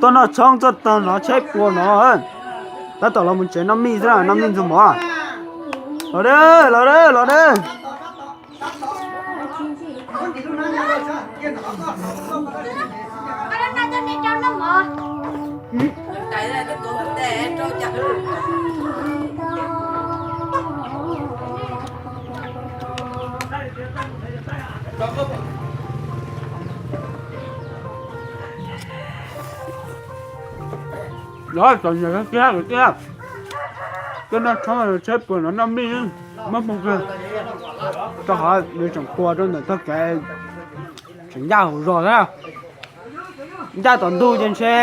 Tuaj noj tshoob txog tag no tshaib puas no. Tab tom los mus tsev noj mij xwb, noj mij ntxuag mov. Los dab, los dab, los dab. Los txom nyem tiag tiag. Tuaj noj tshoob tshaib puas no noj mij, muab poob kag. Rau qhov nws tseem qua rau ntawm tog kev, tseem ncaj hauv zos thiab. Ncaj tom ntug ces ntshe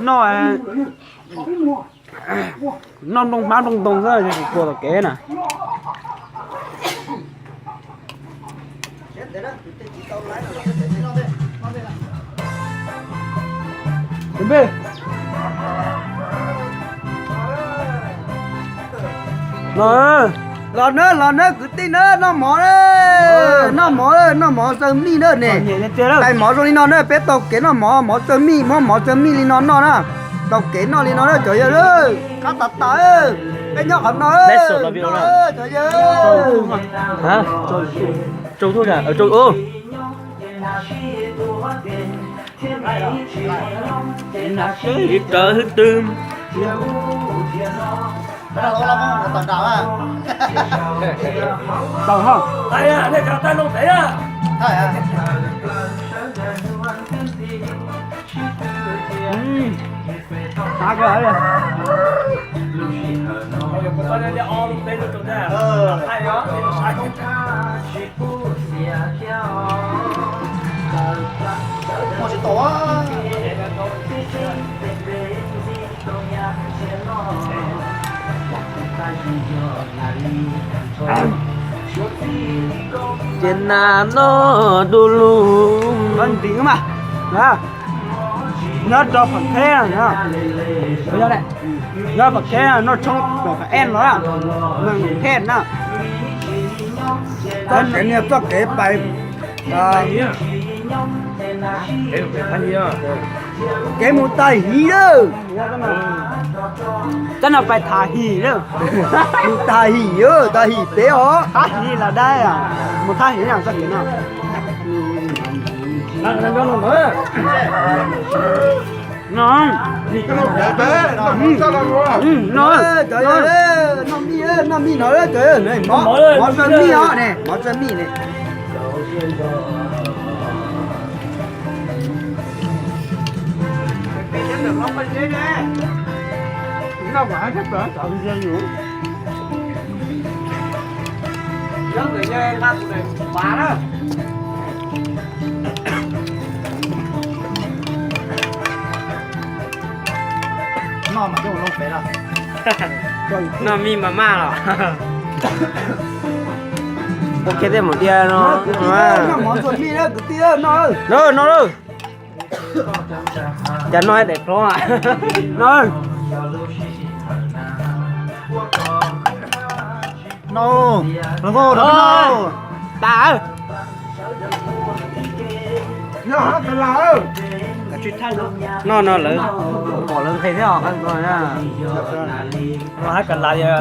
noj, noj nplooj hmab nplooj ntoo xwb, tsis qua tom kev na. Los na, los na kwv tij na, noj mov, noj mov, noj mov txawg mij na ne. Tais mov zoo li no na, peb taug kev noj mov, mov txawg mij, muab mov txawg mij li no noj na. Taug kev noj li no na cov yawg, qab tas tas. Peb nyob qhov no, cov yawg. Ib rawv hwb twg. Ces nas noj du lug. Nyob rau Pham Kheb, nyob Pham Kheb noj tshoob pem Pham Ej no, Pham Ej na. Txoj kev niag txoj kev pais, kev mus Tag Him lawm. Tab no pais Thaj Him lawm. Mus Thaj Him, Thaj Him pem os. Thaj Him los dab, mus Thaj Him na txoj kev no. No, no, noj mij, noj mij no, mov txawg mij os ne, mov txawg mij ne. Noj mij mas maj los. Ua kiag tej mus tiag no. No, no lawm. Cas no daim hlob no. No, no, tas. No no lawm. Pom lawv nqhis thiab os.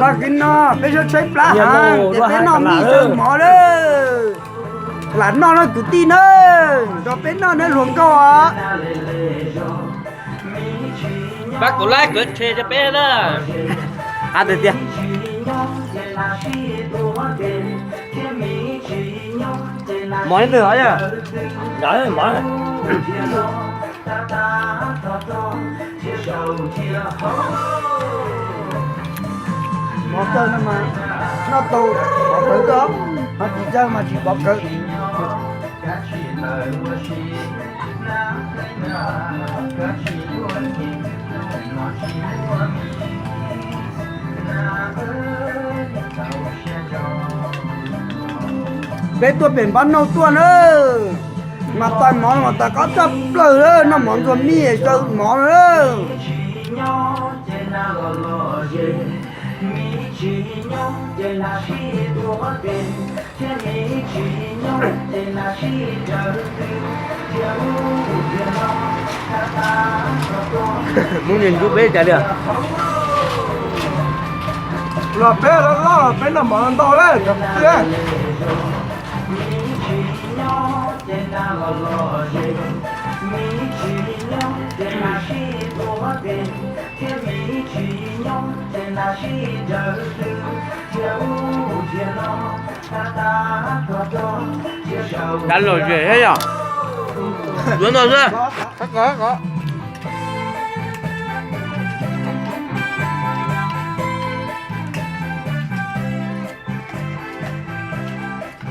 Tag kis no peb sab tshaib plab heev ces peb noj mij xaws mov lawm. Lam noj no kwv tij na, nrog peb noj na hluas nkauj os. Pab kuv like kov share rau peb na. Qab tiag tiag. Mov ib tug hov yog. Mov txawg no mas noj tau pov kawg koj, ho tsis txawg mas tsis pov kawg. Peb tuaj pem Npab Nauj tuaj na, mas tais mov mas tais qab tshaj plaws na, noj mov ntxuag mij xaws mov na. Mus niag ncuv peb cas li. Los peb los loj los peb noj mov ntau lawm cov kwv tij. Dab lom zem thiab yom. Yuav no xwb.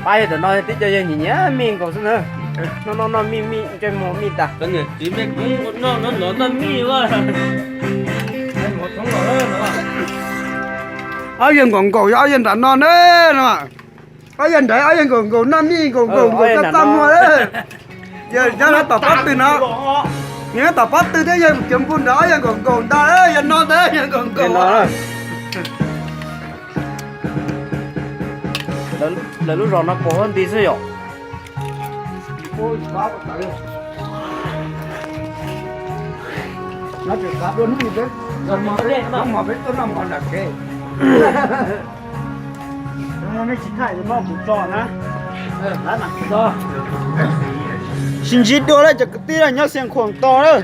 Pab yog tam no tib co yawg nyiam nyiam mij nkaus xwb na. Noj noj noj mij mij ntsej muag mij tag. Ob yawg nkaus nkaus yog ob yawg nram no na. Ob yawg nrad ob yawg nkaus nkaus noj mij nkaus nkaus nkaus txaj txaj muag. Yawg nyob tom pob tw no, nyob tom pob tw thiab yawg cov npug nrad ob yawg nkaus nkaus ntag, yawg no ntag yawg nkaus nkaus. Lawv lub zos no puas huab nti xwb yom. Sib ntsib dua lawm cov kwv tij nyob Xeev Khuam tos lawm.